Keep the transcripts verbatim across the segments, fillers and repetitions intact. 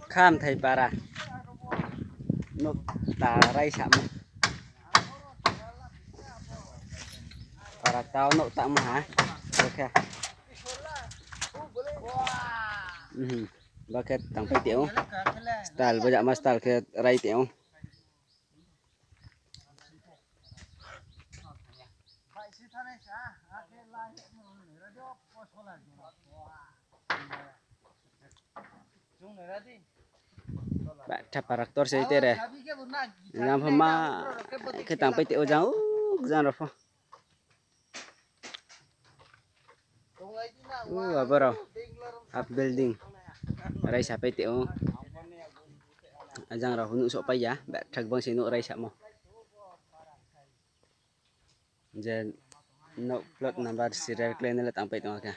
Khamthai para. Nouh ta raisamo. Para tau nouh tamo ha. Bo khe. Mhm. Bo khe tangpai tong ou. Style, bo jama style khe rai tong ou. Ba, tha para ktor se tere. Jang pho ma khe tangpai tong ou jang, o, jang rao pho. O, abo rao. Half building. Raisa pai tong ou. Ajang rao pho nuhsoh pai ya. Ba, thak bang se nouh raisamo. Je nouh plot number serial kláinai le tangpai tong khe.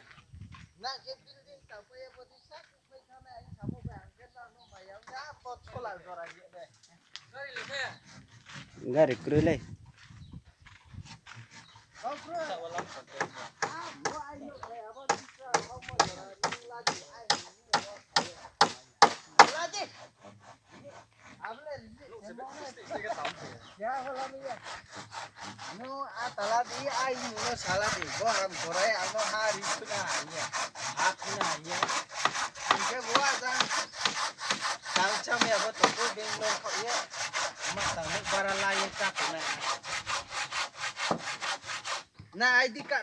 Gari kroi le. No, a tala di, ai, no, sala di, bo ham korai, ano ha ri khuna hanya, ha khuna hanya. Ang khe bo ajang, tang cham ya bo tong khe, Bangalore khaoh ye, ma tang ni bara la ye cha khuna. Na I D card